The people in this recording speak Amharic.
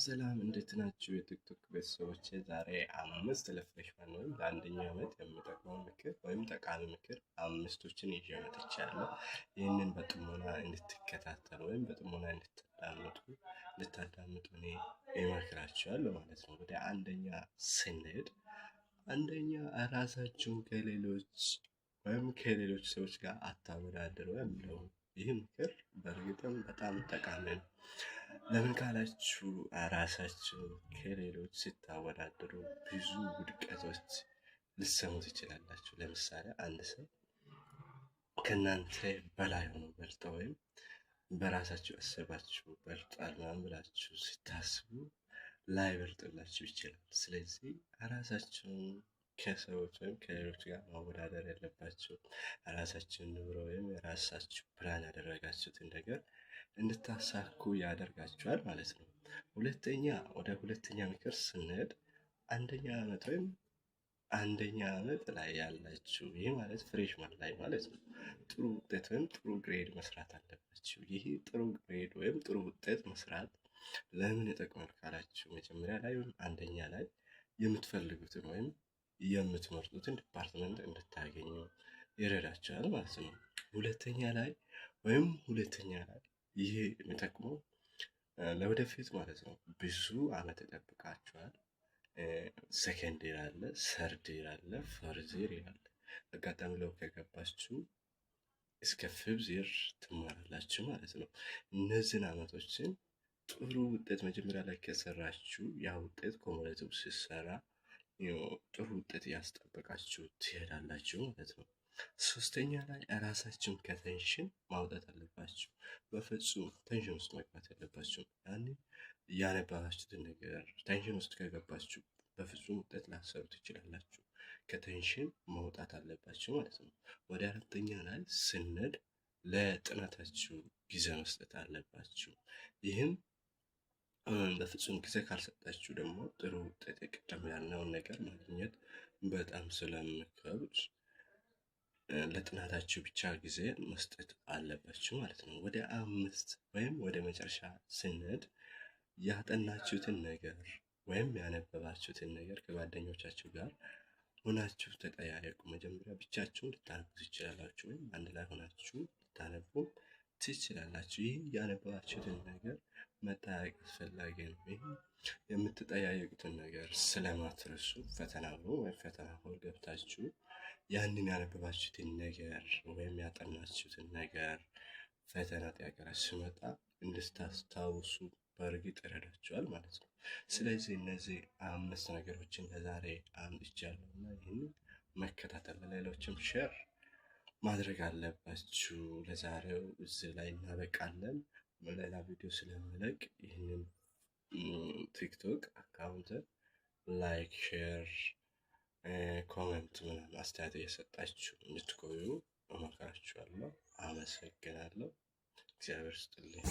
ሰላም እንዴት ናችሁ? የቲክቶክ ቤተሰቦቼ፣ ዛሬ አምስት ለ freshman ወይም ለአንደኛ ዓመት የሚጠቅመው ምክር ወይም ጠቃሚ ምክር አምስቶችን ይዤ መጥቻለሁ። ይህንን በጥሞና እንድትከታተሉ ወይም በጥሞና እንድታዳምጡ እኔ እመክራችኋለሁ ማለት ነው። ወደ አንደኛ ስንሄድ፣ አንደኛ ራሳችሁን ከሌሎች ወይም ከሌሎች ሰዎች ጋር አታወዳድሩ የሚለው ይህ ምክር በእርግጥም በጣም ጠቃሚ ነው። ለምን ካላችሁ፣ ራሳችሁ ከሌሎች ስታወዳድሩ ብዙ ውድቀቶች ልትሰሙ ትችላላችሁ። ለምሳሌ አንድ ሰው ከእናንተ በላይ ሆኖ በልጦ ወይም በራሳችሁ አስባችሁ በልጧል ምናምን ብላችሁ ስታስቡ ላይበልጥላችሁ ይችላል። ስለዚህ ራሳችሁን ከሰዎች ወይም ከሌሎች ጋር ማወዳደር የለባችሁም። ራሳችሁን ኑሮ ወይም የራሳችሁ ፕላን ያደረጋችሁትን ነገር እንድታሳኩ ያደርጋችኋል ማለት ነው። ሁለተኛ፣ ወደ ሁለተኛ ምክር ስንሄድ፣ አንደኛ ዓመት ወይም አንደኛ ዓመት ላይ ያላችሁ፣ ይህ ማለት freshman ላይ ማለት ነው፣ ጥሩ ውጤት ወይም ጥሩ grade መስራት አለባችሁ። ይህ ጥሩ grade ወይም ጥሩ ውጤት መስራት ለምን ይጠቅማል ካላችሁ፣ መጀመሪያ ላይ ወይም አንደኛ ላይ የምትፈልጉትን ወይም የምትመርጡትን department እንድታገኙ ይረዳችኋል ማለት ነው። ሁለተኛ ላይ ወይም ሁለተኛ ላይ ይሄ የሚጠቅመው ለወደፊት ማለት ነው። ብዙ አመት ይጠብቃችኋል። Second year አለ፣ third year አለ፣ fourth year አለ። አጋጣሚ law ከገባችሁ እስከ fifth year ትማራላችሁ ማለት ነው። እነዚህን አመቶችን ጥሩ ውጤት መጀመሪያ ላይ ከሰራችሁ ያ ውጤት cumulative ሲሰራ ጥሩ ውጤት እያስጠበቃችሁ ትሄዳላችሁ ማለት ነው። ሶስተኛ ላይ ራሳችሁን ከ tension ማውጣት አለባችሁ። በፍጹም tension ውስጥ መግባት የለባችሁም። ያኔ ያነበባችሁትን ነገር tension ውስጥ ከገባችሁ በፍጹም ውጤት ላትሰሩ ትችላላችሁ። ከ tension መውጣት አለባችሁ ማለት ነው። ወደ አራተኛ ላይ ስንሄድ፣ ለጥናታችሁ ጊዜ መስጠት አለባችሁ። ይህም በፍጹም ጊዜ ካልሰጣችሁ ደግሞ ጥሩ ውጤት፣ ቅድም ያልነውን ነገር ማግኘት በጣም ስለሚከብድ ለጥናታችሁ ብቻ ጊዜ መስጠት አለባችሁ ማለት ነው። ወደ አምስት ወይም ወደ መጨረሻ ስንሄድ፣ ያጠናችሁትን ነገር ወይም ያነበባችሁትን ነገር ከጓደኞቻችሁ ጋር ሆናችሁ ተጠያየቁ። መጀመሪያ ብቻችሁን ልታነቡ ትችላላችሁ፣ ወይም አንድ ላይ ሆናችሁ ልታነቡ ትችላላችሁ። ይህ ያነበባችሁትን ነገር መጠያየቅ አስፈላጊ ነው። ይህ የምትጠያየቁትን ነገር ስለማትረሱ ፈተና ብሎ ወይም ፈተና hall ገብታችሁ ያንን ያነበባችሁትን ነገር ወይም ያጠናችሁትን ነገር ፈተና ጥያቄ ላይ ሲመጣ እንድታስታውሱ በእርግጥ ይረዳችኋል ማለት ነው። ስለዚህ እነዚህ አምስት ነገሮችን ለዛሬ አምጥቻለሁ እና ይህንን መከታተል፣ ለሌሎችም share ማድረግ አለባችሁ። ለዛሬው እዚህ ላይ እናበቃለን። ሌላ ቪዲዮ ስለምለቅ ይህንን ቲክቶክ account like፣ share፣ comment ምናምን አስተያየት እየሰጣችሁ እንድትቆዩ እመክራችኋለሁ። አመሰግናለሁ። እግዚአብሔር ይስጥልኝ።